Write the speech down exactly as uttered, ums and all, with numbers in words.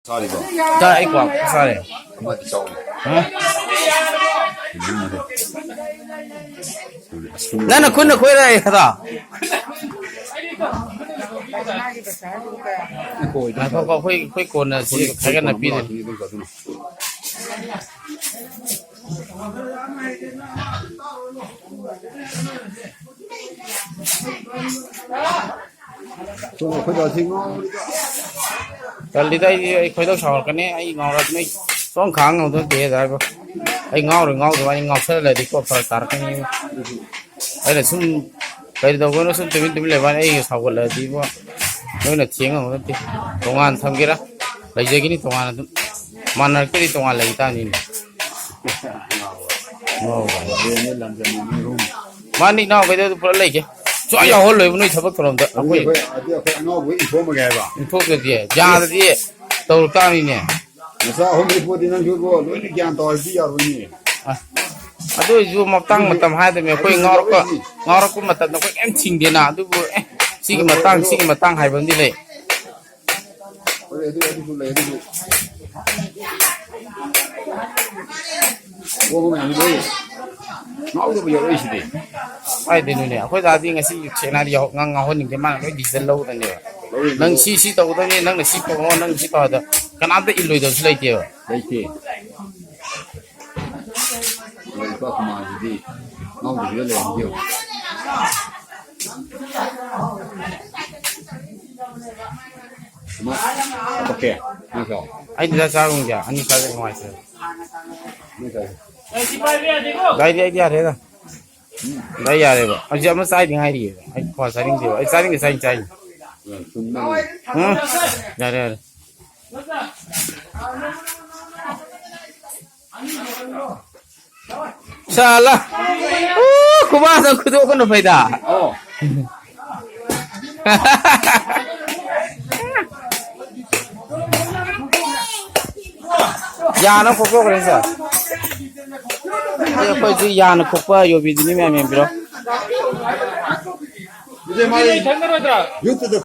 ꯆꯥꯔꯤꯕꯣ? ꯆꯥ-, ꯑꯩ ꯀ꯭ꯋꯥ ꯆꯥꯔꯦ꯫ ꯑꯃꯗꯤ ꯆꯥꯎ꯫ ꯍꯥ? ꯀꯩꯅꯣꯝ ꯅꯪꯅ ꯈꯨꯠꯅ ꯈꯣꯏꯔꯛꯑꯦ ꯈꯗꯥ? ꯉꯥꯏꯈꯣꯀꯣ, ꯑꯩꯈꯣꯏ, ꯑꯩꯈꯣꯏ ꯀꯣꯟꯅ ꯁꯤ ꯈꯥꯏꯒꯠꯅ ꯄꯤꯗꯣꯏꯅꯤ꯫ ꯇꯜꯂꯤꯗ, ꯑꯩꯗꯤ, ꯑꯩ ꯈꯣꯏꯗꯧ ꯁꯥꯎꯔꯛꯀꯅꯤ, ꯑꯩ ꯉꯥꯎꯔꯛꯀꯅꯤ, ꯁꯨꯝ ꯈꯥꯡ ꯉꯝꯗꯧ ꯅꯠꯇꯦ ꯍꯥꯏꯕ꯫ ꯑꯩ ꯉꯥꯎꯔꯣꯏ, ꯉꯥꯎꯗꯕ, ꯑꯩ ꯉꯥꯎꯁꯜꯂꯗꯤꯀꯣ ꯐꯔꯛ ꯇꯥꯔꯛꯀꯅꯤ꯫ ꯑꯩꯅ ꯁꯨꯝ ꯀꯔꯤ ꯇꯧꯒꯅꯣ, ꯁꯨꯝ ꯇꯨꯃꯤꯟ ꯇꯨꯃꯤꯟ ꯂꯩꯕ ꯋꯥꯅꯤ, ꯑꯩꯒ ꯁꯥꯎꯒꯠꯂꯛꯑꯗꯤꯕꯣ ꯅꯣꯏꯅ ꯊꯦꯡ ꯉꯝꯕ ꯅꯠꯇꯦ꯫ ꯇꯣꯉꯥꯟ ꯊꯝꯒꯦꯔꯥ, ꯂꯩꯖꯒꯤꯅꯤ ꯇꯣꯉꯥꯟꯅ ꯑꯗꯨꯝ꯫ ꯃꯥꯟꯅꯔꯛꯇ꯭ꯔꯗꯤ ꯇꯣꯉꯥꯟ ꯂꯩ ꯇꯥꯕꯅꯤꯅꯦ꯫ ꯃꯥꯅꯤ, ꯏꯅꯥꯎꯈꯩꯗ ꯑꯗꯨꯝ ꯄꯨꯂꯞ ꯂꯩꯒꯦ꯫ ꯁꯨꯡꯌꯥꯎ ꯌꯥꯎꯍꯜꯂꯣꯏꯕ ꯅꯣꯏ ꯊꯕꯛ ꯊꯧꯔꯝꯗ꯫ ꯑꯗꯨꯗꯤ ꯑꯩꯈꯣꯏ ꯑꯩꯈꯣꯏ, ꯑꯗꯨꯗꯤ ꯑꯩꯈꯣꯏ ꯑꯉꯥꯎꯕ ꯏꯟꯊꯣꯛꯑꯝꯃꯒꯦ ꯍꯥꯏꯕ? ꯏꯟꯊꯣꯛꯇ꯭ꯔꯗꯤ ꯌꯥꯗ꯭ꯔꯗꯤ ꯇꯧꯔꯛ ꯇꯥꯕꯅꯤꯅꯦ꯫ ꯅꯆꯥ ꯑꯍꯨꯝ ꯂꯩꯄꯣꯗꯤ ꯅꯪꯁꯨ ꯏꯕꯣ, ꯂꯣꯏꯅ ꯒ꯭ꯌꯥꯟ ꯇꯧꯔꯗꯤ ꯌꯥꯔꯣꯏꯅꯦ꯫ ꯑ, ꯑꯗꯨ ꯑꯣꯏꯁꯨ ꯃꯇꯥꯡ ꯑꯗꯨꯗꯤ ꯃꯇꯝ ꯍꯥꯏꯗꯕꯅꯤ꯫ ꯑꯩꯈꯣꯏ ꯑꯗꯨꯗꯤ ꯉꯥꯎꯔꯛꯄ, ꯌꯥꯔꯣꯏꯅꯦ꯫ ꯉꯥꯎꯔꯛꯄ ꯃꯇꯝꯗ ꯑꯩꯈꯣꯏ ꯀꯩꯝ ꯊꯤꯡꯗꯦꯅ꯫ ꯑꯗꯨꯕꯨ ꯑꯦ, ꯁꯤꯒꯤ ꯍꯣꯏ, ꯍꯣꯏ, ꯃꯇꯥꯡ, ꯑꯗꯨ ꯁꯤꯒꯤ ꯃꯇꯥꯡ ꯍꯥꯏꯕ ꯑꯃꯗꯤ ꯂꯩ꯫ ꯍꯣꯏ, ꯑꯗꯨ, ꯑꯗꯨꯁꯨ ꯂꯩ, ꯑꯗꯨꯁꯨ꯫ ꯄꯣꯕ ꯃꯌꯥꯝꯗꯨ ꯂꯣꯏ ꯉꯥꯎꯗꯕ ꯌꯥꯎꯔꯛꯏꯁꯤꯗꯤ꯫ ꯀꯥꯏꯗꯩꯅꯣꯅꯦ? ꯑꯩꯈꯣꯏ ꯗꯥꯗꯤ ꯉꯁꯤ ꯁꯦꯡꯅ ꯍꯥꯏꯔꯗꯤ ꯌꯥꯎ-, ꯉꯥꯡ-, ꯉꯥꯎꯍꯟꯅꯤꯡꯗꯦ꯫ ꯃꯥꯅ ꯂꯣꯏ decision ꯂꯧꯔꯅꯦꯕ꯫ ꯂꯧꯔꯤꯅꯤ, ꯅꯪ ꯂꯧꯔꯤꯅꯤ꯫ ꯁꯤ, ꯁꯤ ꯇꯧꯒꯗꯕꯅꯤ, ꯅꯪꯅ ꯁꯤ ꯇꯧꯔꯣ, ꯅꯪ ꯁꯤ ꯇꯧ ꯍꯥꯏꯗꯣ ꯀꯅꯥꯝꯇ ꯏꯜꯂꯣꯏꯗꯕꯁꯨ ꯂꯩꯇꯦꯕ꯫ ꯂꯩꯇꯦ꯫ ꯂꯨꯄꯥ ꯀꯨꯟꯃꯉꯥꯁꯤꯗꯤ ꯉꯥꯎꯗꯕꯤꯗ ꯂꯩꯔꯝꯗꯦꯕ꯫ ꯑꯃ ꯍꯥꯄꯛꯀꯦ꯫ ꯅꯪꯁꯨ꯫ ꯑꯩꯗꯤ ꯆꯥꯛ ꯆꯥꯔꯨꯝꯒꯦ꯫ ꯑꯅꯤ ꯆꯥꯕ ꯅꯨꯡꯉꯥꯏꯇꯦ꯫ ꯅꯪ ꯆꯥꯔꯨ꯫ ꯗꯥꯏꯗꯤ ꯑꯩꯗꯤ ꯌꯥꯔꯦꯗ꯫ ꯗꯥꯏ ꯌꯥꯔꯦꯕ꯫ ꯍꯧꯖꯤꯛ ꯑꯃ ꯆꯥꯏꯗꯤ ꯉꯥꯏꯔꯤꯌꯦ꯫ ꯑꯩ ꯀ꯭ꯋꯥ ꯆꯥꯅꯤꯡꯗꯦꯕ꯫ ꯑꯩ ꯆꯥꯅꯤꯡꯗꯦ ꯆꯥꯏ ꯆꯥꯏꯅꯤ꯫ ꯎꯝ꯫ ꯌꯥꯔꯦ, ꯌꯥꯔꯦ꯫ ꯁꯥꯂꯥ꯫ ꯎ, ꯈꯨꯕꯥꯛꯇ ꯈꯨꯗꯣꯛꯄꯅ ꯐꯩꯗ꯫ ꯑꯣ꯫ ꯌꯥꯅ ꯈꯣꯛꯇꯣꯛꯈ꯭ꯔꯦ, ꯁꯥꯔ꯫ ꯑꯦ, ꯑꯩꯈꯣꯏꯁꯨ ꯌꯥꯅ ꯈꯣꯛꯄ ꯌꯣꯕꯤꯗꯨꯅꯤ, ꯃꯌꯥꯝ ꯌꯦꯡꯕꯤꯔꯣ꯫